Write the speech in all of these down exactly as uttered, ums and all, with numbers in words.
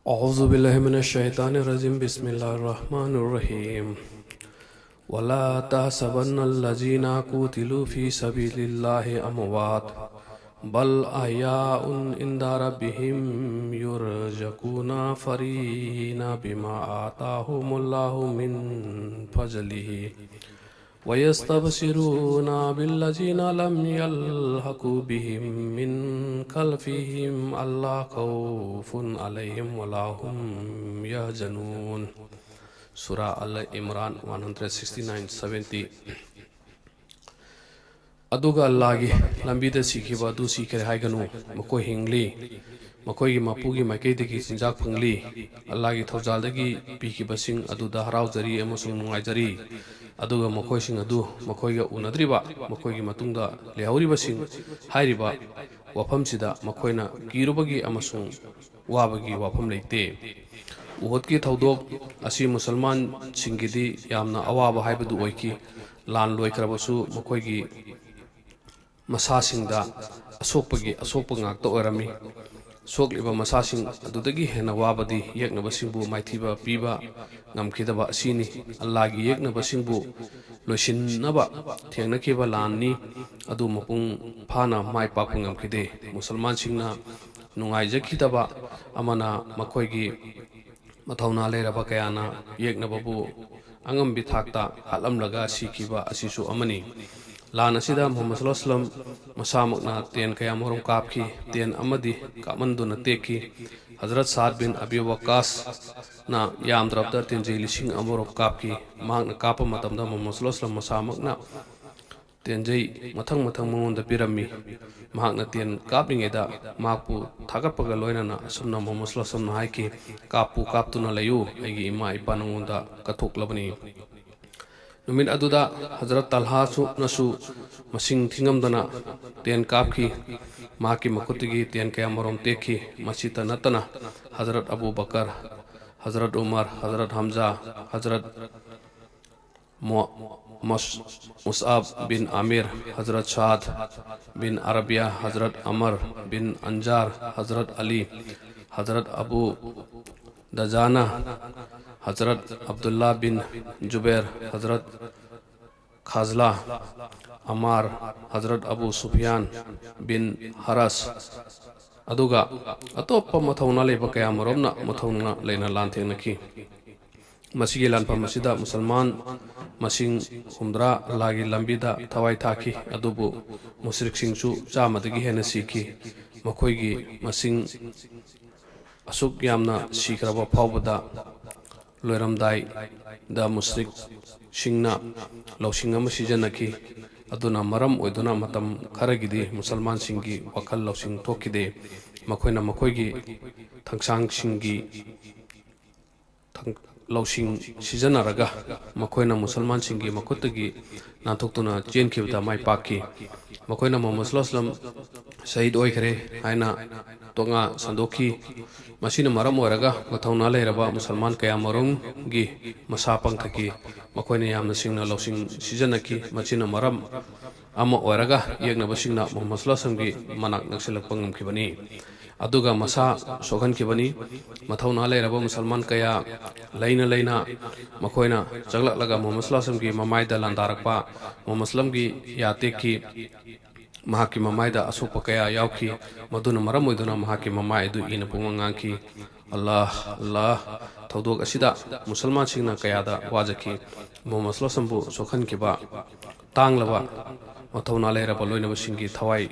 أعوذ بالله من الشيطان الرجيم. بسم الله الرحمن الرحيم. ولا تحسبن الذين قتلوا في سبيل الله أموات، بل أحياء عند ربهم يرزقون، فرحين بما آتاهم الله من فضله، ويستبشرون بالذين لم يلحقوا بهم من خلفهم ألا خوف عليهم ولا هم يحزنون. Surah Al Imran, one hundred sixty-nine, seventy. ꯑꯗꯨꯒ ꯑꯜꯂꯥꯍꯒꯤ ꯂꯝꯕꯤꯗ ꯁꯤꯈꯤꯕ ꯑꯗꯨ ꯁꯤꯈ꯭ꯔꯦ ꯍꯥꯏꯒꯅꯨ꯫ ꯃꯈꯣꯏ ꯍꯤꯡꯂꯤ꯫ ꯃꯈꯣꯏꯒꯤ ꯃꯄꯨꯒꯤ ꯃꯥꯏꯀꯩꯗꯒꯤ ꯆꯤꯟꯖꯥꯛ ꯐꯪꯂꯤ꯫ ꯑꯜꯂꯥꯍꯒꯤ ꯊꯧꯖꯥꯜꯗꯒꯤ ꯄꯤꯈꯤꯕꯁꯤꯡ ꯑꯗꯨꯗ ꯍꯔꯥꯎꯖꯔꯤ ꯑꯃꯁꯨꯡ ꯅꯨꯡꯉꯥꯏꯖꯔꯤ꯫ ꯑꯗꯨꯒ ꯃꯈꯣꯏꯁꯤꯡ ꯑꯗꯨ ꯃꯈꯣꯏꯒ ꯎꯅꯗ꯭ꯔꯤꯕ ꯃꯈꯣꯏꯒꯤ ꯃꯇꯨꯡꯗ ꯂꯩꯍꯧꯔꯤꯕꯁꯤꯡ ꯍꯥꯏꯔꯤꯕ ꯋꯥꯐꯝꯁꯤꯗ ꯃꯈꯣꯏꯅ ꯀꯤꯔꯨꯕꯒꯤ ꯑꯃꯁꯨꯡ ꯋꯥꯕꯒꯤ ꯋꯥꯐꯝ ꯂꯩꯇꯦ꯫ ꯎꯍꯨꯗꯀꯤ ꯊꯧꯗꯣꯛ ꯑꯁꯤ ꯃꯨꯁꯜꯃꯥꯟꯁꯤꯡꯒꯤꯗꯤ ꯌꯥꯝꯅ ꯑꯋꯥꯕ ꯍꯥꯏꯕꯗꯨ ꯑꯣꯏꯈꯤ꯫ ꯂꯥꯟ ꯂꯣꯏꯈ꯭ꯔꯕꯁꯨ ꯃꯈꯣꯏꯒꯤ ꯃꯁꯥꯁꯤꯡꯗ ꯑꯁꯣꯛꯄꯒꯤ ꯑꯁꯣꯛꯄ ꯉꯥꯛꯇ ꯑꯣꯏꯔꯝꯃꯤ꯫ ꯁꯣꯛꯂꯤꯕ ꯃꯁꯥꯁꯤꯡ ꯑꯗꯨꯗꯒꯤ ꯍꯦꯟꯅ ꯋꯥꯕꯗꯤ ꯌꯦꯛꯅꯕꯁꯤꯡꯕꯨ ꯃꯥꯏꯊꯤꯕ ꯄꯤꯕ ꯉꯝꯈꯤꯗꯕ ꯑꯁꯤꯅꯤ꯫ ꯑꯜꯂꯥꯍꯒꯤ ꯌꯦꯛꯅꯕꯁꯤꯡꯕꯨ ꯂꯣꯏꯁꯤꯟꯅꯕ ꯊꯦꯡꯅꯈꯤꯕ ꯂꯥꯟꯅꯤ꯫ ꯑꯗꯨ ꯃꯄꯨꯡ ꯐꯥꯅ ꯃꯥꯏ ꯄꯥꯛꯄ ꯉꯝꯈꯤꯗꯦ꯫ ꯃꯨꯁꯜꯃꯥꯟꯁꯤꯡꯅ ꯅꯨꯡꯉꯥꯏꯖꯈꯤꯗꯕ ꯑꯃꯅ ꯃꯈꯣꯏꯒꯤ ꯃꯊꯧꯅꯥ ꯂꯩꯔꯕ ꯀꯌꯥꯅ ꯌꯦꯛꯅꯕꯕꯨ ꯑꯉꯝꯕꯤ ꯊꯥꯛꯇ ꯍꯥꯠꯂꯝꯂꯒ ꯁꯤꯈꯤꯕ ꯑꯁꯤꯁꯨ ꯑꯃꯅꯤ꯫ ꯂꯥꯟ ꯑꯁꯤꯗ ꯃꯨꯍꯝꯃꯗ ꯁꯜꯂꯜꯂꯥꯍꯨ ꯑꯂꯥꯏꯍꯤ ꯋꯥꯁꯜꯂꯝ ꯃꯁꯥꯃꯛꯅ ꯇꯦꯟ ꯀꯌꯥꯃꯔꯨꯝ ꯀꯥꯞꯈꯤ꯫ ꯇꯦꯟ ꯑꯃꯗꯤ ꯀꯥꯞꯃꯟꯗꯨꯅ ꯇꯦꯛꯈꯤ꯫ ꯍꯖꯔꯠ ꯁꯥꯗ ꯕꯤꯟ ꯑꯕꯤ ꯋꯛꯀꯥꯁꯅ ꯌꯥꯝꯗ꯭ꯔꯕꯗ ꯇꯦꯟꯖꯩ ꯂꯤꯁꯤꯡ ꯑꯃꯔꯣꯝ ꯀꯥꯞꯈꯤ꯫ ꯃꯍꯥꯛꯅ ꯀꯥꯞꯄ ꯃꯇꯝꯗ ꯃꯨꯍꯝꯃꯗ ꯁꯜꯂꯜꯂꯥꯍꯨ ꯑꯂꯥꯏꯍꯤ ꯋꯥꯁꯜꯂꯝ ꯃꯁꯥꯃꯛꯅ ꯇꯦꯟꯖꯩ ꯃꯊꯪ ꯃꯊꯪ ꯃꯉꯣꯟꯗ ꯄꯤꯔꯝꯃꯤ꯫ ꯃꯍꯥꯛꯅ ꯇꯦꯟ ꯀꯥꯞꯂꯤꯉꯩꯗ ꯃꯍꯥꯛꯄꯨ ꯊꯥꯒꯠꯄꯒ ꯂꯣꯏꯅꯅ ꯑꯁꯨꯝꯅ ꯃꯨꯍꯝꯃꯗ ꯁꯜꯂꯜꯂꯥꯍꯨ ꯑꯂꯥꯏꯍꯤ ꯋꯥꯁꯜꯂꯝꯅ ꯍꯥꯏꯈꯤ, "ꯀꯥꯞꯄꯨ, ꯀꯥꯞꯇꯨꯅ ꯂꯩꯌꯨ, ꯑꯩꯒꯤ ꯏꯃꯥ ꯏꯄꯥ ꯅꯉꯣꯟꯗ ꯀꯠꯊꯣꯛꯂꯕꯅꯤ"꯫ ꯅꯨꯃꯤꯠ ꯑꯗꯨꯗ ꯍꯖꯔꯠ ꯇꯜꯍꯥꯁꯨ ꯅꯁꯨ ꯃꯁꯤꯡ ꯊꯤꯉꯝꯗꯅ ꯇꯦꯟ ꯀꯥꯞꯈꯤ꯫ ꯃꯍꯥꯛꯀꯤ ꯃꯈꯨꯠꯇꯒꯤ ꯇꯦꯟ ꯀꯌꯥꯃꯔꯣꯝ ꯇꯦꯛꯈꯤ꯫ ꯃꯁꯤꯇ ꯅꯠꯇꯅ ꯍꯖꯔꯠ ꯑꯕꯨ ꯕꯀꯔ, ꯍꯖꯔꯠ ꯎꯃꯔ, ꯍꯖꯔꯠ ꯍꯝꯖꯥ, ꯍꯖꯔꯠ ꯃꯨ-, ꯃꯨꯁ-, ꯃꯨꯁꯑꯕ ꯕꯤꯟ ꯑꯃꯤꯔ, ꯍꯖꯔꯠ ꯁꯥꯗ ꯕꯤꯟ ꯑꯔꯕꯤꯌꯥ, ꯍꯖꯔꯠ ꯑꯃꯔ ꯕꯤꯟ ꯑꯟꯖꯥꯔ, ꯍꯖꯔꯠ ꯑꯂꯤ, ꯍꯖꯔꯠ ꯑꯕꯨ ꯗꯖꯥꯅ, ꯍꯖꯔꯠ ꯑꯕꯗꯨꯜꯂꯥ ꯕꯤꯟ ꯖꯨꯕꯦꯔ, ꯍꯖꯔꯠ ꯈꯥꯖꯂꯥ, ꯑꯃꯥꯔ, ꯍꯖꯔꯠ ꯑꯕꯨ ꯁꯨꯐꯤꯌꯥꯟ ꯕꯤꯟ ꯍꯔꯁ, ꯑꯗꯨꯒ ꯑꯇꯣꯞꯄ ꯃꯊꯧꯅꯥ ꯂꯩꯕ ꯀꯌꯥꯃꯔꯣꯝꯅ ꯃꯊꯧꯅꯥ ꯂꯩꯅ ꯂꯥꯟꯊꯦꯡꯅꯈꯤ꯫ ꯃꯁꯤꯒꯤ ꯂꯥꯟꯐꯝ ꯑꯁꯤꯗ ꯃꯨꯁꯜꯃꯥꯟ ꯃꯁꯤꯡ ꯍꯨꯝꯗ꯭ꯔꯥ ꯑꯜꯂꯥꯍꯒꯤ ꯂꯝꯕꯤꯗ ꯊꯋꯥꯏ ꯊꯥꯈꯤ, ꯑꯗꯨꯕꯨ ꯃꯨꯁ꯭ꯔꯤꯛꯁꯤꯡꯁꯨ ꯆꯥꯝꯃꯗꯒꯤ ꯍꯦꯟꯅ ꯁꯤꯈꯤ꯫ ꯃꯈꯣꯏꯒꯤ ꯃꯁꯤꯡ ꯑꯁꯨꯛ ꯌꯥꯝꯅ ꯁꯤꯈ꯭ꯔꯕ ꯐꯥꯎꯕꯗ, ꯂꯣꯏꯔꯝꯗꯥꯏꯗ ꯃꯨꯁ꯭ꯔꯤꯛꯁꯤꯡꯅ ꯂꯧꯁꯤꯡ ꯑꯃ ꯁꯤꯖꯤꯟꯅꯈꯤ꯫ ꯑꯗꯨꯅ ꯃꯔꯝ ꯑꯣꯏꯗꯨꯅ ꯃꯇꯝ ꯈꯔꯒꯤꯗꯤ ꯃꯨꯁꯜꯃꯥꯟꯁꯤꯡꯒꯤ ꯋꯥꯈꯜ ꯂꯧꯁꯤꯡ ꯊꯣꯛꯈꯤꯗꯦ꯫ ꯃꯈꯣꯏꯅ ꯃꯈꯣꯏꯒꯤ ꯊꯥꯡꯁꯥꯡꯁꯤꯡꯒꯤ ꯊꯥꯡ-, ꯂꯧꯁꯤꯡ ꯁꯤꯖꯤꯟꯅꯔꯒ ꯃꯈꯣꯏꯅ ꯃꯨꯁꯜꯃꯥꯟꯁꯤꯡꯒꯤ ꯃꯈꯨꯠꯇꯒꯤ ꯅꯥꯟꯊꯣꯛꯇꯨꯅ ꯆꯦꯟꯈꯤꯕꯗ ꯃꯥꯏ ꯄꯥꯛꯈꯤ꯫ ꯃꯈꯣꯏꯅ ꯃꯨꯍꯝꯃꯗ ꯁꯜꯂꯜꯂꯥꯍꯨ ꯑꯂꯩꯍꯤ ꯋꯁꯜꯂꯝ ꯁꯍꯤꯗ ꯑꯣꯏꯈ꯭ꯔꯦ ꯍꯥꯏꯅ ꯇꯣꯉꯥꯟ ꯁꯟꯗꯣꯛꯈꯤ꯫ ꯃꯁꯤꯅ ꯃꯔꯝ ꯑꯣꯏꯔꯒ ꯃꯊꯧꯅꯥ ꯂꯩꯔꯕ ꯃꯨꯁꯜꯃꯥꯟ ꯀꯌꯥꯃꯔꯨꯝꯒꯤ ꯃꯁꯥ ꯄꯪꯊꯈꯤ꯫ ꯃꯈꯣꯏꯅ ꯌꯥꯝꯅ ꯁꯤꯡꯅ ꯂꯧꯁꯤꯡ ꯁꯤꯖꯤꯟꯅꯈꯤ꯫ ꯃꯁꯤꯅ ꯃꯔꯝ ꯑꯃ ꯑꯣꯏꯔꯒ ꯌꯦꯛꯅꯕꯁꯤꯡꯅ ꯃꯨꯍꯝꯃꯗ ꯁꯜꯂꯜꯂꯥꯍꯨ ꯑꯂꯩꯍꯤ ꯋꯁꯜꯂꯝꯒꯤ ꯃꯅꯥꯛ ꯅꯛꯁꯤꯜꯂꯛꯄ ꯉꯝꯈꯤꯕꯅꯤ꯫ ꯑꯗꯨꯒ ꯃꯁꯥ ꯁꯣꯛꯍꯟꯈꯤꯕꯅꯤ꯫ ꯃꯊꯧꯅꯥ ꯂꯩꯔꯕ ꯃꯨꯁꯜꯃꯥꯟ ꯀꯌꯥ ꯂꯩꯅ ꯂꯩꯅ ꯃꯈꯣꯏꯅ ꯆꯪꯂꯛꯂꯒ ꯃꯨꯍꯝꯃꯗ ꯁꯜꯂꯜꯂꯥꯍꯨ ꯑꯂꯩꯍꯤ ꯋꯁꯜꯂꯝꯒꯤ ꯃꯃꯥꯏꯗ ꯂꯥꯟꯗꯥꯔꯛꯄ, ꯃꯨꯍꯝꯃꯗ ꯁꯜꯂꯜꯂꯥꯍꯨ ꯑꯂꯩꯍꯤ ꯋꯁꯜꯂꯝꯒꯤ ꯌꯥ ꯇꯦꯛꯈꯤ꯫ ꯃꯍꯥꯛꯀꯤ ꯃꯃꯥꯏꯗ ꯑꯁꯣꯛꯄ ꯀꯌꯥ ꯌꯥꯎꯈꯤ꯫ ꯃꯗꯨꯅ ꯃꯔꯝ ꯑꯣꯏꯗꯨꯅ ꯃꯍꯥꯛꯀꯤ ꯃꯃꯥꯏ ꯑꯗꯨ ꯏꯅ ꯄꯨꯡꯉꯥꯡ ꯉꯥꯡꯈꯤ꯫ ꯑꯜꯂꯥꯍ, ꯑꯜꯂꯥꯍ! ꯊꯧꯗꯣꯛ ꯑꯁꯤꯗ ꯃꯨꯁꯜꯃꯥꯟꯁꯤꯡꯅ ꯀꯌꯥꯗ ꯋꯥꯖꯈꯤ꯫ ꯃꯨꯍꯝꯃꯗ ꯁꯜꯂꯜꯂꯥꯍꯨ ꯑꯂꯩꯍꯤ ꯋꯁꯜꯂꯝꯕꯨ ꯁꯣꯛꯍꯟꯈꯤꯕ ꯇꯥꯡꯂꯕ, ꯃꯊꯧꯅꯥ ꯂꯩꯔꯕ ꯂꯣꯏꯅꯕꯁꯤꯡꯒꯤ ꯊꯋꯥꯏ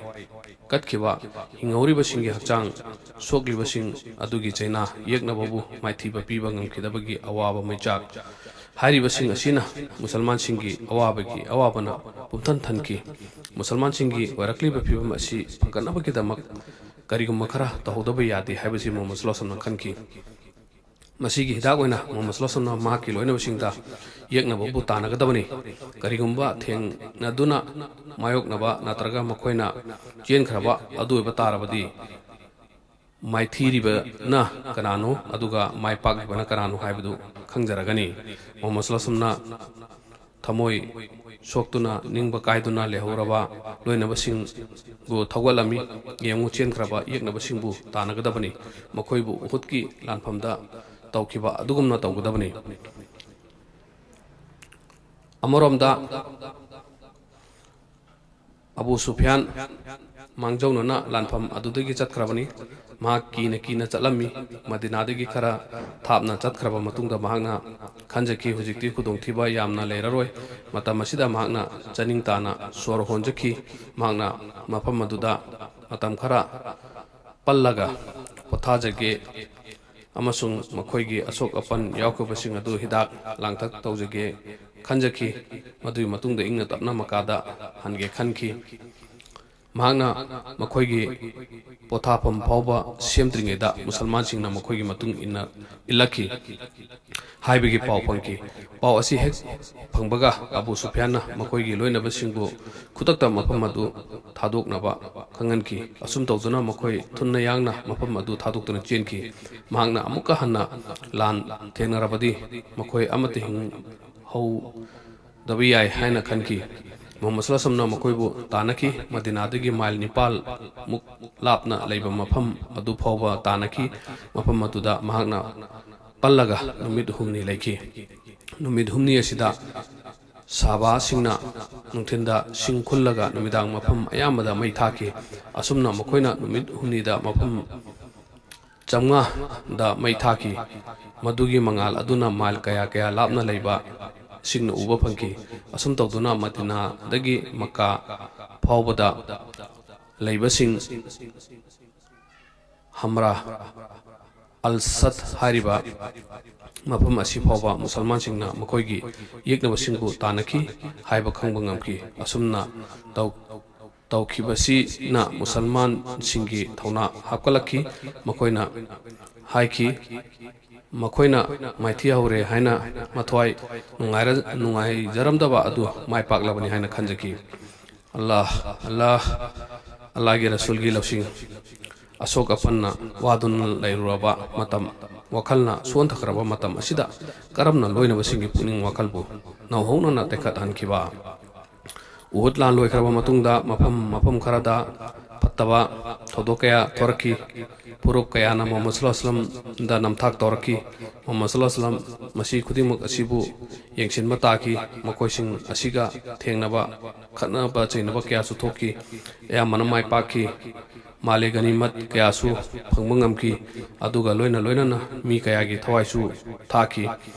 ꯀꯠꯈꯤꯕ, ꯍꯤꯡꯍꯧꯔꯤꯕꯁꯤꯡꯒꯤ ꯍꯛꯆꯥꯡ ꯁꯣꯛꯂꯤꯕꯁꯤꯡ ꯑꯗꯨꯒꯤ ꯆꯩꯅꯥ ꯌꯦꯛꯅꯕꯕꯨ ꯃꯥꯏꯊꯤꯕ ꯄꯤꯕ ꯉꯝꯈꯤꯗꯕꯒꯤ ꯑꯋꯥꯕ ꯃꯩꯆꯥꯛ ꯍꯥꯏꯔꯤꯕꯁꯤꯡ ꯑꯁꯤꯅ ꯃꯨꯁꯜꯃꯥꯟꯁꯤꯡꯒꯤ ꯑꯋꯥꯕꯒꯤ ꯑꯋꯥꯕꯅ ꯄꯨꯝꯊꯟ ꯊꯟꯈꯤ꯫ ꯃꯨꯁꯜꯃꯥꯟꯁꯤꯡꯒꯤ ꯑꯣꯏꯔꯛꯂꯤꯕ ꯐꯤꯕꯝ ꯑꯁꯤ ꯐꯒꯠꯅꯕꯒꯤꯗꯃꯛ ꯀꯔꯤꯒꯨꯝꯕ ꯈꯔ ꯇꯧꯍꯧꯗꯕ ꯌꯥꯗꯦ ꯍꯥꯏꯕꯁꯤ ꯃꯨꯍꯝꯃꯗ ꯁꯜꯂꯜꯂꯥꯍꯨ ꯑꯂꯩꯍꯤ ꯋꯁꯜꯂꯝꯅ ꯈꯟꯈꯤ꯫ ꯃꯁꯤꯒꯤ ꯍꯤꯗꯥꯛ ꯑꯣꯏꯅ ꯃꯨꯍꯝꯃꯗ ꯁꯜꯂꯜꯂꯥꯍꯨ ꯑꯂꯩꯍꯤ ꯋꯁꯜꯂꯝꯅ ꯃꯍꯥꯛꯀꯤ ꯂꯣꯏꯅꯕꯁꯤꯡꯗ ꯌꯦꯛꯅꯕꯕꯨ ꯇꯥꯟꯅꯒꯗꯕꯅꯤ꯫ ꯀꯔꯤꯒꯨꯝꯕ ꯊꯦꯡꯅꯗꯨꯅ ꯃꯥꯌꯣꯛꯅꯕ ꯅꯠꯇ꯭ꯔꯒ ꯃꯈꯣꯏꯅ ꯆꯦꯟꯈ꯭ꯔꯕ ꯑꯗꯨ ꯑꯣꯏꯕ ꯇꯥꯔꯕꯗꯤ, ꯃꯥꯏꯊꯤꯔꯤꯕꯅ ꯀꯅꯥꯅꯣ ꯑꯗꯨꯒ ꯃꯥꯏ ꯄꯥꯛꯂꯤꯕꯅ ꯀꯅꯥꯅꯣ ꯍꯥꯏꯕꯗꯨ ꯈꯪꯖꯔꯒꯅꯤ꯫ ꯃꯨꯍꯝꯃꯗ ꯁꯜꯂꯜꯂꯥꯍꯨ ꯑꯂꯩꯍꯤ ꯋꯁꯜꯂꯝꯅ ꯊꯃꯣꯏ ꯁꯣꯛꯇꯨꯅ, ꯅꯤꯡꯕ ꯀꯥꯏꯗꯨꯅ ꯂꯩꯍꯧꯔꯕ ꯂꯣꯏꯅꯕꯁꯤꯡꯕꯨ ꯊꯧꯒꯠꯂꯝꯃꯤ꯫ "ꯌꯦꯡꯉꯨ, ꯆꯦꯟꯈ꯭ꯔꯕ ꯌꯦꯛꯅꯕꯁꯤꯡꯕꯨ ꯇꯥꯟꯅꯒꯗꯕꯅꯤ, ꯃꯈꯣꯏꯕꯨ ꯎꯍꯨꯗꯀꯤ ꯂꯥꯟꯐꯝꯗ ꯇꯧꯈꯤꯕ ꯑꯗꯨꯒꯨꯝꯅ ꯇꯧꯒꯗꯕꯅꯤ"꯫ ꯑꯃꯔꯣꯝꯗ, ꯑꯕꯨ ꯁꯨꯐꯤꯌꯥꯟ ꯃꯥꯡꯖꯧꯅꯅ ꯂꯥꯟꯐꯝ ꯑꯗꯨꯗꯒꯤ ꯆꯠꯈ꯭ꯔꯕꯅꯤ꯫ ꯃꯍꯥꯛ ꯀꯤꯅ ꯀꯤꯅ ꯆꯠꯂꯝꯃꯤ꯫ ꯃꯗꯤꯅꯥꯗꯒꯤ ꯈꯔ ꯊꯥꯞꯅ ꯆꯠꯈ꯭ꯔꯕ ꯃꯇꯨꯡꯗ ꯃꯍꯥꯛꯅ ꯈꯟꯖꯈꯤ, "ꯍꯧꯖꯤꯛꯇꯤ ꯈꯨꯗꯣꯡꯊꯤꯕ ꯌꯥꯝꯅ ꯂꯩꯔꯔꯣꯏ"꯫ ꯃꯇꯝ ꯑꯁꯤꯗ ꯃꯍꯥꯛꯅ ꯆꯅꯤꯡ ꯇꯥꯅ ꯁꯣꯔ ꯍꯣꯟꯖꯈꯤ꯫ ꯃꯍꯥꯛꯅ ꯃꯐꯝ ꯑꯗꯨꯗ ꯃꯇꯝ ꯈꯔ ꯄꯜꯂꯒ ꯄꯣꯊꯥꯖꯒꯦ ꯑꯃꯁꯨꯡ ꯃꯈꯣꯏꯒꯤ ꯑꯁꯣꯛ ꯑꯄꯟ ꯌꯥꯎꯈꯤꯕꯁꯤꯡ ꯑꯗꯨ ꯍꯤꯗꯥꯛ ꯂꯥꯡꯊꯛ ꯇꯧꯖꯒꯦ ꯈꯟꯖꯈꯤ꯫ ꯃꯗꯨꯒꯤ ꯃꯇꯨꯡꯗ ꯏꯪꯅ ꯇꯞꯅ ꯃꯀꯥꯗ ꯍꯟꯒꯦ ꯈꯟꯈꯤ꯫ ꯃꯍꯥꯛꯅ ꯃꯈꯣꯏꯒꯤ ꯄꯣꯊꯥꯐꯝ ꯐꯥꯎꯕ ꯁꯦꯝꯗ꯭ꯔꯤꯉꯩꯗ ꯃꯨꯁꯜꯃꯥꯟꯁꯤꯡꯅ ꯃꯈꯣꯏꯒꯤ ꯃꯇꯨꯡ ꯏꯟꯅ ꯏꯜꯂꯛꯈꯤ ꯍꯥꯏꯕꯒꯤ ꯄꯥꯎ ꯐꯪꯈꯤ꯫ ꯄꯥꯎ ꯑꯁꯤ ꯍꯦꯛ ꯐꯪꯕꯒ ꯑꯕꯨ ꯁꯨꯐꯤꯌꯥꯟꯅ ꯃꯈꯣꯏꯒꯤ ꯂꯣꯏꯅꯕꯁꯤꯡꯕꯨ ꯈꯨꯗꯛꯇ ꯃꯐꯝ ꯑꯗꯨ ꯊꯥꯗꯣꯛꯅꯕ ꯈꯪꯍꯟꯈꯤ꯫ ꯑꯁꯨꯝ ꯇꯧꯗꯨꯅ ꯃꯈꯣꯏ ꯊꯨꯅ ꯌꯥꯡꯅ ꯃꯐꯝ ꯑꯗꯨ ꯊꯥꯗꯣꯛꯇꯨꯅ ꯆꯦꯟꯈꯤ꯫ ꯃꯍꯥꯛꯅ ꯑꯃꯨꯛꯀ ꯍꯟꯅ ꯂꯥꯟ ꯊꯦꯡꯅꯔꯕꯗꯤ ꯃꯈꯣꯏ ꯑꯃꯠꯇ ꯍꯤꯡꯍꯧꯗꯕ ꯌꯥꯏ ꯍꯥꯏꯅ ꯈꯟꯈꯤ꯫ ꯃꯨꯍꯝꯃꯗ ꯁꯜꯂꯜꯂꯥꯍꯨ ꯑꯂꯥꯏꯍꯤ ꯋꯥꯁꯜꯂꯝꯅ ꯃꯈꯣꯏꯕꯨ ꯇꯥꯟꯅꯈꯤ꯫ ꯃꯗꯤꯅꯥꯗꯒꯤ ꯃꯥꯏꯜ ꯅꯤꯄꯥꯜ ꯃꯨꯛ ꯂꯥꯞꯅ ꯂꯩꯕ ꯃꯐꯝ ꯑꯗꯨ ꯐꯥꯎꯕ ꯇꯥꯟꯅꯈꯤ꯫ ꯃꯐꯝ ꯑꯗꯨꯗ ꯃꯍꯥꯛꯅ ꯄꯜꯂꯒ ꯅꯨꯃꯤꯠ ꯍꯨꯝꯅꯤ ꯂꯩꯈꯤ꯫ ꯅꯨꯃꯤꯠ ꯍꯨꯝꯅꯤ ꯑꯁꯤꯗ ꯁꯍꯥꯕꯥꯁꯤꯡꯅ ꯅꯨꯡꯊꯤꯜꯗ ꯁꯤꯡ ꯈꯨꯜꯂꯒ ꯅꯨꯃꯤꯗꯥꯡ ꯃꯐꯝ ꯑꯌꯥꯝꯕꯗ ꯃꯩ ꯊꯥꯈꯤ꯫ ꯑꯁꯨꯝꯅ ꯃꯈꯣꯏꯅ ꯅꯨꯃꯤꯠ ꯍꯨꯝꯅꯤꯗ ꯃꯐꯝ ꯆꯥꯝꯃꯉꯥꯗ ꯃꯩ ꯊꯥꯈꯤ꯫ ꯃꯗꯨꯒꯤ ꯃꯉꯥꯜ ꯑꯗꯨꯅ ꯃꯥꯏꯜ ꯀꯌꯥ ꯀꯌꯥ ꯂꯥꯞꯅ ꯂꯩꯕ ꯁꯤꯡꯅ ꯎꯕ ꯐꯪꯈꯤ꯫ ꯑꯁꯨꯝ ꯇꯧꯗꯨꯅ ꯃꯗꯤꯅꯥꯗꯒꯤ ꯃꯛꯀꯥ ꯐꯥꯎꯕꯗ ꯂꯩꯕꯁꯤꯡ ꯍꯝꯔꯥ ꯑꯜ ꯁꯠ ꯍꯥꯏꯔꯤꯕ ꯃꯐꯝ ꯑꯁꯤ ꯐꯥꯎꯕ ꯃꯨꯁꯜꯃꯥꯟꯁꯤꯡꯅ ꯃꯈꯣꯏꯒꯤ ꯌꯦꯛꯅꯕꯁꯤꯡꯕꯨ ꯇꯥꯟꯅꯈꯤ ꯍꯥꯏꯕ ꯈꯪꯕ ꯉꯝꯈꯤ꯫ ꯑꯁꯨꯝꯅ ꯇꯧ-, ꯇꯧꯈꯤꯕꯁꯤꯅ ꯃꯨꯁꯜꯃꯥꯟꯁꯤꯡꯒꯤ ꯊꯧꯅꯥ ꯍꯥꯞꯀꯠꯂꯛꯈꯤ꯫ ꯃꯈꯣꯏꯅ ꯍꯥꯏꯈꯤ, ꯃꯈꯣꯏꯅ ꯃꯥꯏꯊꯤ ꯍꯧꯔꯦ ꯍꯥꯏꯅ ꯃꯊ꯭ꯋꯥꯏ ꯅꯨꯡꯉꯥꯏꯔ-, ꯅꯨꯡꯉꯥꯏꯖꯔꯝꯗꯕ ꯑꯗꯨ ꯃꯥꯏ ꯄꯥꯛꯂꯕꯅꯤ ꯍꯥꯏꯅ ꯈꯟꯖꯈꯤ꯫ ꯑꯜꯂꯥꯍ, ꯑꯜꯂꯥꯍ, ꯑꯜꯂꯥꯍꯒꯤ ꯔꯁꯨꯜꯒꯤ ꯂꯧꯁꯤꯡ꯫ ꯑꯁꯣꯛ ꯑꯄꯟꯅ ꯋꯥꯗꯨꯅ ꯂꯩꯔꯨꯔꯕ ꯃꯇꯝ ꯋꯥꯈꯜꯅ ꯁꯣꯟꯊꯈ꯭ꯔꯕ ꯃꯇꯝ ꯑꯁꯤꯗ ꯀꯔꯝꯅ ꯂꯣꯏꯅꯕꯁꯤꯡꯒꯤ ꯄꯨꯛꯅꯤꯡ ꯋꯥꯈꯜꯕꯨ ꯅꯧꯍꯧꯅꯅ ꯇꯦꯛꯈꯠꯍꯟꯈꯤꯕ? ꯎꯍꯨꯗ ꯂꯥꯟ ꯂꯣꯏꯈ꯭ꯔꯕ ꯃꯇꯨꯡꯗ ꯃꯐꯝ ꯃꯐꯝ ꯈꯔꯗ ꯐꯠꯇꯕ ꯊꯧꯗꯣꯛ ꯀꯌꯥ ꯊꯣꯔꯛꯈꯤ꯫ ꯐꯨꯔꯨꯞ ꯀꯌꯥꯅ ꯃꯨꯍꯝꯃꯗ ꯁꯜꯂꯜꯂꯥꯍꯨ ꯑꯂꯩꯍꯤ ꯋꯁꯜꯂꯝꯗ ꯅꯝꯊꯥꯛ ꯇꯧꯔꯛꯈꯤ꯫ ꯃꯨꯍꯝꯃꯗ ꯁꯜꯂꯜꯂꯥꯍꯨ ꯑꯂꯩꯍꯤ ꯋꯁꯜꯂꯝ ꯃꯁꯤ ꯈꯨꯗꯤꯡꯃꯛ ꯑꯁꯤꯕꯨ ꯌꯦꯡꯁꯤꯟꯕ ꯇꯥꯈꯤ꯫ ꯃꯈꯣꯏꯁꯤꯡ ꯑꯁꯤꯒ ꯊꯦꯡꯅꯕ ꯈꯠꯅꯕ ꯆꯩꯅꯕ ꯀꯌꯥꯁꯨ ꯊꯣꯛꯈꯤ꯫ ꯑꯌꯥꯝꯕꯅ ꯃꯥꯏ ꯄꯥꯛꯈꯤ꯫ ꯃꯥꯂꯦ ꯒꯅꯤꯃꯠ ꯀꯌꯥꯁꯨ ꯐꯪꯕ ꯉꯝꯈꯤ꯫ ꯑꯗꯨꯒ ꯂꯣꯏꯅ ꯂꯣꯏꯅꯅ ꯃꯤ ꯀꯌꯥꯒꯤ ꯊꯋꯥꯏꯁꯨ ꯊꯥꯈꯤ꯫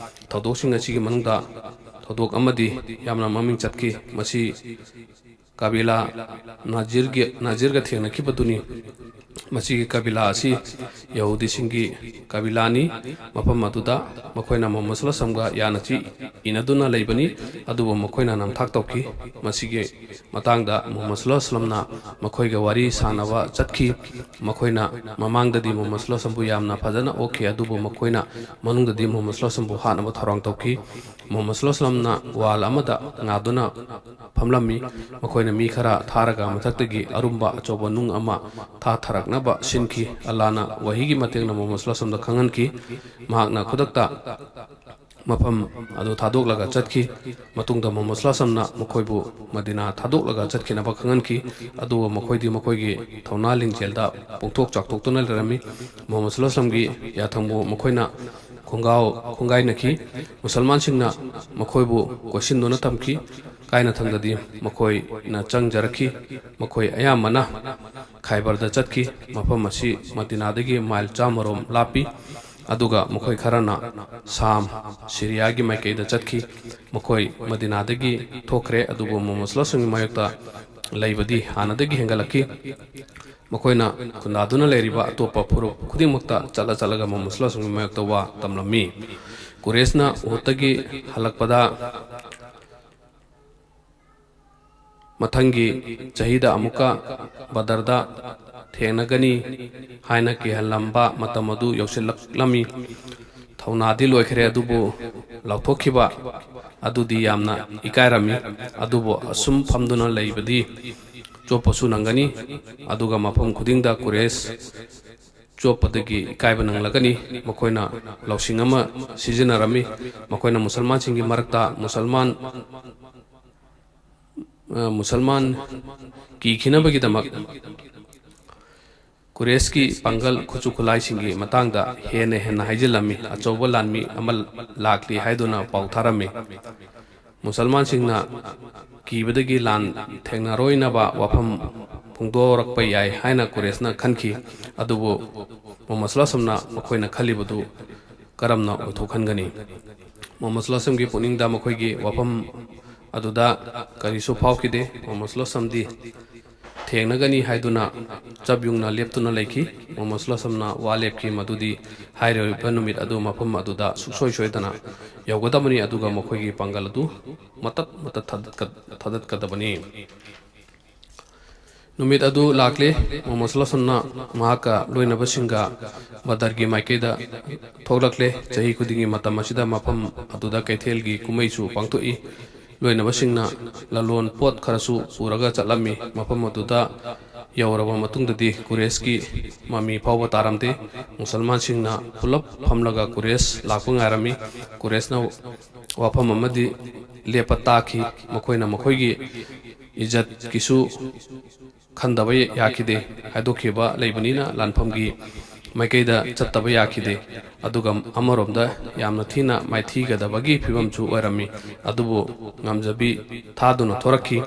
ꯊꯧꯗꯣꯛꯁꯤꯡ ꯑꯁꯤꯒꯤ ꯃꯅꯨꯡꯗ ꯊꯧꯗꯣꯛ ꯑꯃꯗꯤ ꯌꯥꯝꯅ ꯃꯃꯤꯡ ꯆꯠꯈꯤ꯫ ꯃꯁꯤ ꯀꯕꯤꯂꯥ ꯅꯥꯖꯤꯔꯒꯤ, ꯅꯥꯖꯤꯔꯒ ꯊꯦꯡꯅꯈꯤꯕꯗꯨꯅꯤ꯫ ꯃꯁꯤꯒꯤ ꯀꯕꯤꯂꯥ ꯑꯁꯤ ꯌꯍꯨꯗꯤꯁꯤꯡꯒꯤ ꯀꯕꯤꯂꯥꯅꯤ꯫ ꯃꯐꯝ ꯑꯗꯨꯗ ꯃꯈꯣꯏꯅ ꯃꯨꯍꯝꯃꯗ ꯁꯜꯂꯜꯂꯥꯍꯨ ꯑꯂꯩꯍꯤ ꯋꯁꯜꯂꯝꯒ ꯌꯥꯅ ꯆꯤ ꯏꯅꯗꯨꯅ ꯂꯩꯕꯅꯤ꯫ ꯑꯗꯨꯕꯨ ꯃꯈꯣꯏꯅ ꯅꯝꯊꯥꯛ ꯇꯧꯈꯤ꯫ ꯃꯁꯤꯒꯤ ꯃꯇꯥꯡꯗ ꯃꯨꯍꯝꯃꯗ ꯁꯜꯂꯜꯂꯥꯍꯨ ꯑꯂꯩꯍꯤ ꯋꯁꯜꯂꯝꯅ ꯃꯈꯣꯏꯒ ꯋꯥꯔꯤ ꯁꯥꯅꯕ ꯆꯠꯈꯤ꯫ ꯃꯈꯣꯏꯅ ꯃꯃꯥꯡꯗꯗꯤ ꯃꯨꯍꯝꯃꯗ ꯁꯜꯂꯜꯂꯥꯍꯨ ꯑꯂꯩꯍꯤ ꯋꯁꯜꯂꯝꯕꯨ ꯌꯥꯝꯅ ꯐꯖꯅ ꯑꯣꯛꯈꯤ, ꯑꯗꯨꯕꯨ ꯃꯈꯣꯏꯅ ꯃꯅꯨꯡꯗꯗꯤ ꯃꯨꯍꯝꯃꯗ ꯁꯜꯂꯜꯂꯥꯍꯨ ꯑꯂꯩꯍꯤ ꯋꯁꯜꯂꯝꯕꯨ ꯍꯥꯠꯅꯕ ꯊꯧꯔꯥꯡ ꯇꯧꯈꯤ꯫ ꯃꯨꯍꯝꯃꯗ ꯁꯜꯂꯜꯂꯥꯍꯨ ꯑꯂꯩꯍꯤ ꯋꯁꯜꯂꯝꯅ ꯋꯥꯜ ꯑꯃꯗ ꯉꯥꯗꯨꯅ ꯐꯝꯂꯝꯃꯤ꯫ ꯃꯈꯣꯏꯅ ꯃꯤ ꯈꯔ ꯊꯥꯔꯒ ꯃꯊꯛꯇꯒꯤ ꯑꯔꯨꯝꯕ ꯑꯆꯧꯕ ꯅꯨꯡ ꯑꯃ ꯊꯥꯊꯔꯛꯅꯕ ꯁꯤꯟꯈꯤ꯫ ꯑꯜꯂꯥꯍꯅ ꯋꯥꯍꯤꯒꯤ ꯃꯇꯦꯡꯅ ꯃꯨꯍꯝꯃꯗ ꯁꯜꯂꯜꯂꯥꯍꯨ ꯑꯂꯩꯍꯤ ꯋꯁꯜꯂꯝꯗ ꯈꯪꯍꯟꯈꯤ꯫ ꯃꯍꯥꯛꯅ ꯈꯨꯗꯛꯇ ꯃꯐꯝ ꯑꯗꯨ ꯊꯥꯗꯣꯛꯂꯒ ꯆꯠꯈꯤ꯫ ꯃꯇꯨꯡꯗ ꯃꯨꯍꯝꯃꯗ ꯁꯜꯂꯜꯂꯥꯍꯨ ꯑꯂꯩꯍꯤ ꯋꯁꯜꯂꯝꯅ ꯃꯈꯣꯏꯕꯨ ꯃꯗꯤꯅꯥ ꯊꯥꯗꯣꯛꯂꯒ ꯆꯠꯈꯤꯅꯕ ꯈꯪꯍꯟꯈꯤ꯫ ꯑꯗꯨꯕꯨ ꯃꯈꯣꯏꯗꯤ ꯃꯈꯣꯏꯒꯤ ꯊꯧꯅꯥ ꯂꯤꯡꯖꯦꯜꯗ ꯄꯨꯡꯊꯣꯛ ꯆꯥꯎꯊꯣꯛꯇꯨꯅ ꯂꯩꯔꯝꯃꯤ꯫ ꯃꯨꯍꯝꯃꯗ ꯁꯜꯂꯜꯂꯥꯍꯨ ꯑꯂꯩꯍꯤ ꯋꯁꯜꯂꯝꯒꯤ ꯌꯥꯊꯪꯕꯨ ꯃꯈꯣꯏꯅ ꯈꯣꯡꯒꯥꯎ ꯈꯣꯡꯒꯥꯏꯅꯈꯤ꯫ ꯃꯨꯁꯜꯃꯥꯟꯁꯤꯡꯅ ꯃꯈꯣꯏꯕꯨ ꯀꯣꯏꯁꯤꯟꯗꯨꯅ ꯊꯝꯈꯤ꯫ ꯀꯥꯏꯅꯊꯪꯗꯗꯤ ꯃꯈꯣꯏꯅ ꯆꯪꯖꯔꯛꯈꯤ꯫ ꯃꯈꯣꯏ ꯑꯌꯥꯝꯕꯅ ꯈꯥꯏꯕꯔꯗ ꯆꯠꯈꯤ꯫ ꯃꯐꯝ ꯑꯁꯤ ꯃꯗꯤꯅꯥꯗꯒꯤ ꯃꯥꯏꯜ ꯆꯥꯝꯃꯔꯣꯝ ꯂꯥꯞꯄꯤ꯫ ꯑꯗꯨꯒ ꯃꯈꯣꯏ ꯈꯔꯅ ꯁꯥꯝ, ꯁꯤꯔꯤꯌꯥꯒꯤ ꯃꯥꯏꯀꯩꯗ ꯆꯠꯈꯤ꯫ ꯃꯈꯣꯏ ꯃꯗꯤꯅꯥꯗꯒꯤ ꯊꯣꯛꯈ꯭ꯔꯦ, ꯑꯗꯨꯕꯨ ꯃꯨꯍꯝꯃꯗ ꯁꯜꯂꯜꯂꯥꯍꯨ ꯑꯂꯩꯍꯤ ꯋꯁꯜꯂꯝꯒꯤ ꯃꯥꯌꯣꯛꯇ ꯂꯩꯕꯗꯤ ꯍꯥꯟꯅꯗꯒꯤ ꯍꯦꯟꯒꯠꯂꯛꯈꯤ꯫ ꯃꯈꯣꯏꯅ ꯈꯨꯟꯗꯥꯗꯨꯅ ꯂꯩꯔꯤꯕ ꯑꯇꯣꯞꯄ ꯐꯨꯔꯨꯞ ꯈꯨꯗꯤꯡꯃꯛꯇ ꯆꯠꯂ ꯆꯠꯂꯒ ꯃꯨꯍꯝꯃꯗ ꯁꯜꯂꯜꯂꯥꯍꯨ ꯑꯂꯩꯍꯤ ꯋꯁꯜꯂꯝꯒꯤ ꯃꯥꯌꯣꯛꯇ ꯋꯥ ꯇꯝꯂꯝꯃꯤ꯫ ꯀꯨꯔꯦꯁꯅ ꯎꯍꯨꯗꯇꯒꯤ ꯍꯜꯂꯛꯄꯗ ꯃꯊꯪꯒꯤ ꯆꯍꯤꯗ ꯑꯃꯨꯛꯀ ꯕꯗꯔꯗ ꯊꯦꯡꯅꯒꯅꯤ ꯍꯥꯏꯅ ꯀꯤꯍꯜꯂꯝꯕ ꯃꯇꯝ ꯑꯗꯨ ꯌꯧꯁꯤꯜꯂꯛꯂꯝꯃꯤ꯫ ꯊꯧꯅꯥꯗꯤ ꯂꯣꯏꯈ꯭ꯔꯦ, ꯑꯗꯨꯕꯨ ꯂꯥꯎꯊꯣꯛꯈꯤꯕ ꯑꯗꯨꯗꯤ ꯌꯥꯝꯅ ꯏꯀꯥꯏꯔꯝꯃꯤ꯫ ꯑꯗꯨꯕꯨ ꯑꯁꯨꯝ ꯐꯝꯗꯨꯅ ꯂꯩꯕꯗꯤ ꯆꯣꯞꯄꯁꯨ ꯅꯪꯒꯅꯤ꯫ ꯑꯗꯨꯒ ꯃꯐꯝ ꯈꯨꯗꯤꯡꯗ ꯀꯨꯔꯦꯁ ꯆꯣꯞꯄꯗꯒꯤ ꯏꯀꯥꯏꯕ ꯅꯪꯂꯒꯅꯤ꯫ ꯃꯈꯣꯏꯅ ꯂꯧꯁꯤꯡ ꯑꯃ ꯁꯤꯖꯤꯟꯅꯔꯝꯃꯤ꯫ ꯃꯈꯣꯏꯅ ꯃꯨꯁꯜꯃꯥꯟꯁꯤꯡꯒꯤ ꯃꯔꯛꯇ ꯃꯨꯁꯜꯃꯥꯟ, ꯑ, ꯃꯨꯁꯜꯃꯥꯟ ꯀꯤꯈꯤꯅꯕꯒꯤꯗꯃꯛ ꯀꯨꯔꯦꯁꯀꯤ ꯄꯥꯡꯒꯜ ꯈꯨꯠꯁꯨ ꯈꯨꯠꯂꯥꯏꯁꯤꯡꯒꯤ ꯃꯇꯥꯡꯗ ꯍꯦꯟꯅ ꯍꯦꯟꯅ ꯍꯥꯏꯖꯤꯜꯂꯝꯃꯤ꯫ ꯑꯆꯧꯕ ꯂꯥꯟꯃꯤ ꯑꯃ ꯂꯥꯛꯂꯤ ꯍꯥꯏꯗꯨꯅ ꯄꯥꯎ ꯊꯥꯔꯝꯃꯤ꯫ ꯃꯨꯁꯜꯃꯥꯟꯁꯤꯡꯅ ꯀꯤꯕꯗꯒꯤ ꯂꯥꯟ ꯊꯦꯡꯅꯔꯣꯏꯅꯕ ꯋꯥꯐꯝ ꯐꯣꯡꯗꯣꯔꯛꯄ ꯌꯥꯏ ꯍꯥꯏꯅ ꯀꯨꯔꯦꯁꯅ ꯈꯟꯈꯤ꯫ ꯑꯗꯨꯕꯨ ꯃꯨꯍꯝꯃꯗ ꯁꯜꯂꯜꯂꯥꯍꯨ ꯑꯂꯥꯏꯍꯤ ꯋꯥꯁꯜꯂꯝꯅ ꯃꯈꯣꯏꯅ ꯈꯜꯂꯤꯕꯗꯨ ꯀꯔꯝꯅ ꯑꯣꯏꯊꯣꯛꯍꯟꯒꯅꯤ? ꯃꯨꯍꯝꯃꯗ ꯁꯜꯂꯜꯂꯥꯍꯨ ꯑꯂꯥꯏꯍꯤ ꯋꯥꯁꯜꯂꯝꯒꯤ ꯄꯨꯛꯅꯤꯡꯗ ꯃꯈꯣꯏꯒꯤ ꯋꯥꯐꯝ ꯑꯗꯨꯗ ꯀꯔꯤꯁꯨ ꯐꯥꯎꯈꯤꯗꯦ꯫ ꯃꯨꯍꯝꯃꯗ ꯁꯜꯂꯜꯂꯥꯍꯨ ꯑꯂꯥꯏꯍꯤ ꯋꯥꯁꯜꯂꯝꯗꯤ ꯊꯦꯡꯅꯒꯅꯤ ꯍꯥꯏꯗꯨꯅ ꯆꯞ ꯌꯨꯡꯅ ꯂꯦꯞꯇꯨꯅ ꯂꯩꯈꯤ꯫ ꯃꯨꯍꯝꯃꯗ ꯁꯜꯂꯜꯂꯥꯍꯨ ꯑꯂꯥꯏꯍꯤ ꯋꯥꯁꯜꯂꯝꯅ ꯋꯥ ꯂꯦꯞꯈꯤ ꯃꯗꯨꯗꯤ ꯍꯥꯏꯔꯤꯕ ꯅꯨꯃꯤꯠ ꯑꯗꯨ ꯃꯐꯝ ꯑꯗꯨꯗ ꯁꯨꯡꯁꯣꯏ ꯁꯣꯏꯗꯅ ꯌꯧꯒꯗꯕꯅꯤ, ꯑꯗꯨꯒ ꯃꯈꯣꯏꯒꯤ ꯄꯥꯡꯒꯜ ꯑꯗꯨ ꯃꯇꯠ ꯃꯇꯠ ꯊꯥꯗꯠꯀ-, ꯊꯥꯗꯠꯀꯗꯕꯅꯤ꯫ ꯅꯨꯃꯤꯠ ꯑꯗꯨ ꯂꯥꯛꯂꯦ꯫ ꯃꯨꯍꯝꯃꯗ ꯁꯜꯂꯜꯂꯥꯍꯨ ꯑꯂꯥꯏꯍꯤ ꯋꯥꯁꯜꯂꯝꯅ ꯃꯍꯥꯛꯀ ꯂꯣꯏꯅꯕꯁꯤꯡꯒ ꯕꯗꯔꯒꯤ ꯃꯥꯏꯀꯩꯗ ꯊꯣꯛꯂꯛꯂꯦ꯫ ꯆꯍꯤ ꯈꯨꯗꯤꯡꯒꯤ ꯃꯇꯝ ꯑꯁꯤꯗ ꯃꯐꯝ ꯑꯗꯨꯗ ꯀꯩꯊꯦꯜꯒꯤ ꯀꯨꯝꯍꯩꯁꯨ ꯄꯥꯡꯊꯣꯛꯏ꯫ ꯂꯣꯏꯅꯕꯁꯤꯡꯅ ꯂꯂꯣꯟ ꯄꯣꯠ ꯈꯔꯁꯨ ꯄꯨꯔꯒ ꯆꯠꯂꯝꯃꯤ꯫ ꯃꯐꯝ ꯑꯗꯨꯗ ꯌꯧꯔꯕ ꯃꯇꯨꯡꯗꯗꯤ ꯀꯨꯔꯦꯁꯀꯤ ꯃꯃꯤ ꯐꯥꯎꯕ ꯇꯥꯔꯝꯗꯦ꯫ ꯃꯨꯁꯜꯃꯥꯟꯁꯤꯡꯅ ꯄꯨꯂꯞ ꯐꯝꯂꯒ ꯀꯨꯔꯦꯁ ꯂꯥꯛꯄ ꯉꯥꯏꯔꯝꯃꯤ꯫ ꯀꯨꯔꯦꯁꯅ ꯋꯥꯐꯝ ꯑꯃꯗꯤ ꯂꯦꯞꯄ ꯇꯥꯈꯤ꯫ ꯃꯈꯣꯏꯅ ꯃꯈꯣꯏꯒꯤ ꯏꯖꯠꯀꯤꯁꯨ ꯈꯟꯗꯕ ꯌꯥꯈꯤꯗꯦ꯫ ꯍꯥꯏꯗꯣꯛꯈꯤꯕ ꯂꯩꯕꯅꯤꯅ ꯂꯥꯟꯐꯝꯒꯤ ꯃꯥꯏꯀꯩꯗ ꯆꯠꯇꯕ ꯌꯥꯈꯤꯗꯦ꯫ ꯑꯗꯨꯒ ꯑꯃꯔꯣꯝꯗ ꯌꯥꯝꯅ ꯊꯤꯅ ꯃꯥꯏꯊꯤꯒꯗꯕꯒꯤ ꯐꯤꯕꯝꯁꯨ ꯑꯣꯏꯔꯝꯃꯤ꯫ ꯑꯗꯨꯕꯨ ꯉꯝꯖꯕꯤ ꯊꯥꯗꯨꯅ ꯊꯣꯔꯛꯈꯤ꯫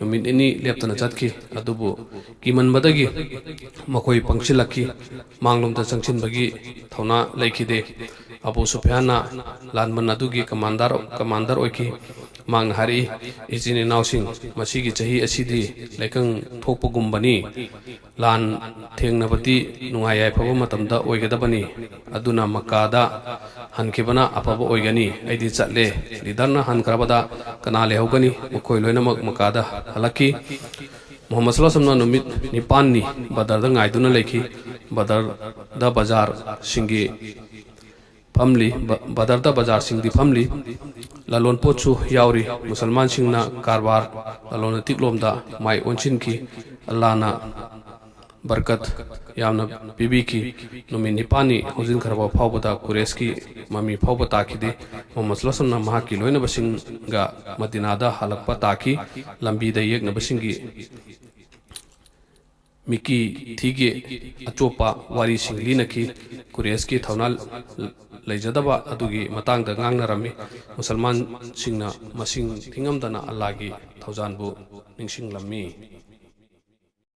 ꯅꯨꯃꯤꯠ ꯅꯤꯅꯤ ꯂꯦꯞꯇꯅ ꯆꯠꯈꯤ꯫ ꯑꯗꯨꯕꯨ ꯀꯤꯃꯟꯕꯗꯒꯤ ꯃꯈꯣꯏ ꯄꯪꯁꯤꯜꯂꯛꯈꯤ꯫ ꯃꯥꯡꯂꯣꯝꯗ ꯆꯪꯁꯤꯟꯕꯒꯤ ꯊꯧꯅꯥ ꯂꯩꯈꯤꯗꯦ꯫ ꯑꯕꯨ ꯁꯨꯐꯤꯌꯥꯟꯅ ꯂꯥꯟꯕꯟ ꯑꯗꯨꯒꯤ ꯀꯃꯥꯟꯗꯔ, ꯀꯃꯥꯟꯗꯔ ꯑꯣꯏꯈꯤ꯫ ꯃꯍꯥꯛꯅ ꯍꯥꯏꯔꯛꯏ, "ꯏꯆꯤꯟ ꯏꯅꯥꯎꯁꯤꯡ, ꯃꯁꯤꯒꯤ ꯆꯍꯤ ꯑꯁꯤꯗꯤ ꯂꯩꯀꯪ ꯊꯣꯛꯄꯒꯨꯝꯕꯅꯤ꯫ ꯂꯥꯟ ꯊꯦꯡꯅꯕꯗꯤ ꯅꯨꯡꯉꯥꯏ ꯌꯥꯏꯐꯕ ꯃꯇꯝꯗ ꯑꯣꯏꯒꯗꯕꯅꯤ꯫ ꯑꯗꯨꯅ ꯃꯛꯀꯥꯗ ꯍꯟꯈꯤꯕꯅ ꯑꯐꯕ ꯑꯣꯏꯒꯅꯤ꯫ ꯑꯩꯗꯤ ꯆꯠꯂꯦ꯫" ꯂꯤꯗꯔꯅ ꯍꯟꯈ꯭ꯔꯕꯗ ꯀꯅꯥ ꯂꯩꯍꯧꯒꯅꯤ? ꯃꯈꯣꯏ ꯂꯣꯏꯅꯃꯛ ꯃꯛꯀꯥꯗ ꯍꯜꯂꯛꯈꯤ꯫ ꯃꯨꯍꯝꯃꯗ ꯁꯜꯂꯜꯂꯥꯍꯨ ꯑꯂꯥꯏꯍꯤ ꯋꯥꯁꯜꯂꯝꯅ ꯅꯨꯃꯤꯠ ꯅꯤꯄꯥꯟꯅꯤ ꯕꯗꯔꯗ ꯉꯥꯏꯗꯨꯅ ꯂꯩꯈꯤ꯫ ꯕꯗꯔꯗ ꯕꯖꯥꯔꯁꯤꯡꯒꯤ ꯐꯝꯂꯤ, ꯕ-, ꯕꯗꯔꯗ ꯕꯖꯥꯔꯁꯤꯡꯗꯤ ꯐꯝꯂꯤ꯫ ꯂꯂꯣꯟ ꯄꯣꯠꯁꯨ ꯌꯥꯎꯔꯤ꯫ ꯃꯨꯁꯜꯃꯥꯟꯁꯤꯡꯅ ꯀꯔꯕꯥꯔ, ꯂꯂꯣꯟ ꯏꯇꯤꯛꯂꯣꯝꯗ ꯃꯥꯏ ꯑꯣꯟꯁꯤꯟꯈꯤ꯫ ꯑꯜꯂꯥꯅ ꯕꯔꯀꯠ ꯌꯥꯝꯅ ꯄꯤꯕꯤꯈꯤ꯫ ꯅꯨꯃꯤꯠ ꯅꯤꯄꯥꯜꯅꯤ ꯍꯧꯖꯤꯟꯈ꯭ꯔꯕ ꯐꯥꯎꯕꯗ ꯀꯨꯔꯦꯁꯀꯤ ꯃꯃꯤ ꯐꯥꯎꯕ ꯇꯥꯈꯤꯗꯦ꯫ ꯃꯨꯍꯝꯃꯗ ꯁꯜꯂꯜꯂꯥꯍꯨ ꯑꯂꯥꯏꯍꯤ ꯋꯥꯁꯜꯂꯝꯅ ꯃꯍꯥꯛꯀꯤ ꯂꯣꯏꯅꯕꯁꯤꯡꯒ ꯃꯗꯤꯅꯥꯗ ꯍꯜꯂꯛꯄ ꯇꯥꯈꯤ꯫ ꯂꯝꯕꯤꯗ ꯌꯦꯛꯅꯕꯁꯤꯡꯒꯤ ꯃꯤꯀꯤ ꯊꯤꯒꯤ ꯑꯆꯣꯞꯄ ꯋꯥꯔꯤꯁꯤꯡ ꯂꯤꯅꯈꯤ꯫ ꯀꯨꯔꯦꯁꯀꯤ ꯊꯧꯅꯥ ꯂꯩꯖꯗꯕ ꯑꯗꯨꯒꯤ ꯃꯇꯥꯡꯗ ꯉꯥꯡꯅꯔꯝꯃꯤ꯫ ꯃꯨꯁꯜꯃꯥꯟꯁꯤꯡꯅ ꯃꯁꯤꯡ ꯊꯤꯉꯝꯗꯅ ꯑꯜꯂꯥꯍꯒꯤ ꯊꯧꯖꯥꯟꯕꯨ ꯅꯤꯡꯁꯤꯡꯂꯝꯃꯤ꯫